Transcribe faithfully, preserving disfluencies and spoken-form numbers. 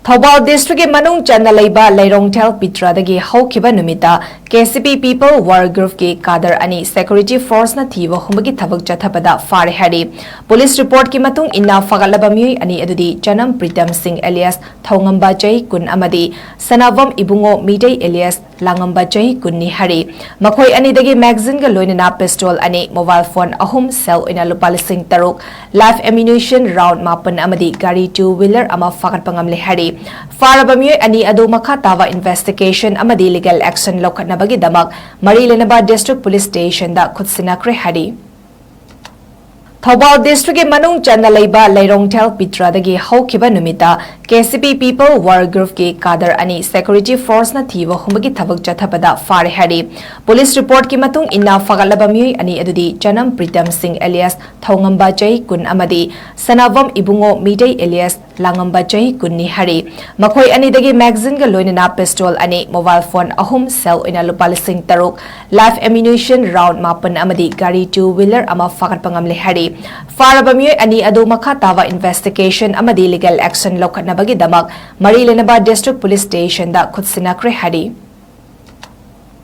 ꯊꯧꯕꯥꯜ ꯗꯤꯁꯇ꯭ꯔꯤꯛꯀꯤ ꯃꯅꯨꯡ ꯆꯟꯅ ꯂꯩꯕ ꯂꯩꯔꯣꯡꯊꯦꯜ ꯄꯤꯇ꯭ꯔꯗꯒꯤ ꯍꯧꯈꯤꯕ ꯅꯨꯃꯤꯠꯇ ꯀꯦ ꯁꯤ ꯄꯤ ꯄꯤꯄꯜ ꯋꯥꯔ ꯒ꯭ꯔꯨꯞꯀꯤ ꯀꯥꯗꯔ ꯑꯅꯤ ꯁꯦꯀ꯭ꯌꯨꯔꯤꯇꯤ ꯐꯣꯔꯁꯅ ꯊꯤꯕ ꯍꯨꯝꯕꯒꯤ ꯊꯕꯛ ꯆꯠꯊꯕꯗ ꯐꯥꯔꯦ ꯍꯥꯏꯔꯤ꯫ ꯄꯨꯂꯤꯁ ꯔꯤꯄꯣꯔꯠꯀꯤ ꯃꯇꯨꯡ ꯏꯟꯅ ꯐꯥꯒꯠꯂꯕ ꯃꯤꯑꯣꯏ ꯑꯅꯤ ꯑꯗꯨꯗꯤ ꯆꯅꯝ ꯄ꯭ꯔꯤꯇꯝ ꯁꯤꯡ ꯑꯦꯂꯤꯌꯥꯁ ꯊꯧꯉꯝꯕ ꯆꯍꯤ ꯀꯨꯟ ꯑꯃꯗꯤ ꯁꯅꯥꯕꯝ ꯏꯕꯨꯡꯉꯣ ꯃꯤꯇꯩ ꯑꯦꯂꯤꯌꯥꯁ ꯂꯥꯡꯉꯝꯕ ꯆꯍꯤ ꯀꯨꯟꯅꯤ ꯍꯥꯏꯔꯤ꯫ ꯃꯈꯣꯏ ꯑꯅꯤꯗꯒꯤ ꯃꯦꯒꯥꯖꯤꯟꯒ ꯂꯣꯏꯅꯅ ꯄꯤꯁꯇꯣꯜ ꯑꯅꯤ, ꯃꯣꯕꯥꯏꯜ ꯐꯣꯟ ꯑꯍꯨꯝ, ꯁꯦꯜ ꯑꯣꯏꯅ ꯂꯨꯄꯥ ꯂꯤꯁꯤꯡ ꯇꯔꯨꯛ, ꯂꯥꯏꯐ ꯑꯦꯝꯌꯨꯅꯤꯁꯟ ꯔꯥꯎꯟ ꯃꯥꯄꯟ ꯑꯃꯗꯤ ꯒꯥꯔꯤ ꯇꯨ ꯋꯤꯂꯔ ꯑꯃ ꯐꯥꯒꯠꯄ ꯉꯝꯂꯦ ꯍꯥꯏꯔꯤ꯫ ꯐꯥꯔꯕ ꯃꯤꯑꯣꯏ ꯑꯅꯤ ꯑꯗꯨ ꯃꯈꯥ ꯇꯥꯕ ꯏꯟꯚꯦꯁꯇꯤꯒꯦꯁꯟ ꯑꯃꯗꯤ ꯂꯤꯒꯦꯜ ꯑꯦꯛꯁꯟ ꯂꯧꯈꯠꯅꯕꯒꯤꯗꯃꯛ ꯃꯔꯤ ꯂꯩꯅꯕ ꯗꯤꯁꯇ꯭ꯔꯤꯛ ꯄꯨꯂꯤꯁ ꯁ꯭ꯇꯦꯁꯟꯗ ꯈꯨꯠꯁꯤꯟꯅꯈ꯭ꯔꯦ ꯍꯥꯏꯔꯤ꯫ ꯊꯧꯕꯥꯜ ꯗꯤꯁꯇ꯭ꯔꯤꯛꯀꯤ ꯃꯅꯨꯡ ꯆꯟꯅ ꯂꯩꯕ ꯂꯩꯔꯣꯡꯊꯦꯜ ꯄꯤꯇ꯭ꯔꯗꯒꯤ ꯍꯧꯈꯤꯕ ꯅꯨꯃꯤꯠꯇ ꯀꯦ ꯁꯤ ꯄꯤ ꯄꯤꯄꯜ ꯋꯥꯔ ꯒ꯭ꯔꯨꯞꯀꯤ ꯀꯥꯗꯔ ꯑꯅꯤ ꯁꯦꯀ꯭ꯌꯨꯔꯤꯇꯤ ꯐꯣꯔꯁꯅ ꯊꯤꯕ ꯍꯨꯝꯕꯒꯤ ꯊꯕꯛ ꯆꯠꯊꯕꯗ ꯐꯥꯔꯦ ꯍꯥꯏꯔꯤ꯫ ꯄꯨꯂꯤꯁ ꯔꯤꯄꯣꯔꯠꯀꯤ ꯃꯇꯨꯡ ꯏꯟꯅ ꯐꯥꯒꯠꯂꯕ ꯃꯤꯑꯣꯏ ꯑꯅꯤ ꯑꯗꯨꯗꯤ ꯆꯅꯝ ꯄ꯭ꯔꯤꯇꯝ ꯁꯤꯡ ꯑꯦꯂꯤꯌꯥꯁ ꯊꯧꯉꯝꯕ ꯆꯍꯤ ꯀꯨꯟ ꯑꯃꯗꯤ ꯁꯅꯥꯕꯝ ꯏꯕꯨꯡꯉꯣ ꯃꯤꯇꯩ ꯑꯦꯂꯤꯌꯥꯁ ꯂꯥꯡꯉꯝꯕ ꯆꯍꯤ ꯀꯨꯟꯅꯤ ꯍꯥꯏꯔꯤ꯫ ꯃꯈꯣꯏ ꯑꯅꯤꯗꯒꯤ ꯃꯦꯒꯥꯖꯤꯟꯒ ꯂꯣꯏꯅꯅ ꯄꯤꯁꯇꯣꯜ ꯑꯅꯤ, ꯃꯣꯕꯥꯏꯜ ꯐꯣꯟ ꯑꯍꯨꯝ, ꯁꯦꯜ ꯑꯣꯏꯅ ꯂꯨꯄꯥ ꯂꯤꯁꯤꯡ ꯇꯔꯨꯛ, ꯂꯥꯏꯐ ꯑꯦꯝꯌꯨꯅꯤꯁꯟ ꯔꯥꯎꯟ ꯃꯥꯄꯟ ꯑꯃꯗꯤ ꯒꯥꯔꯤ ꯇꯨ ꯋꯤꯂꯔ ꯑꯃ ꯐꯥꯒꯠꯄ ꯉꯝꯂꯦ ꯍꯥꯏꯔꯤ꯫ ꯐꯥꯔꯕ ꯃꯤꯑꯣꯏ ꯑꯅꯤ ꯑꯗꯨ ꯃꯈꯥ ꯇꯥꯕ ꯏꯟꯚꯦꯁꯇꯤꯒꯦꯁꯟ ꯑꯃꯗꯤ ꯂꯤꯒꯦꯜ ꯑꯦꯛꯁꯟ ꯂꯧꯈꯠꯅꯕꯒꯤꯗꯃꯛ ꯃꯔꯤ ꯂꯩꯅꯕ ꯗꯤꯁꯇ꯭ꯔꯤꯛ ꯄꯨꯂꯤꯁ ꯁ꯭ꯇꯦꯁꯟꯗ ꯈꯨꯠꯁꯤꯟꯅꯈ꯭ꯔꯦ ꯍꯥꯏꯔꯤ꯫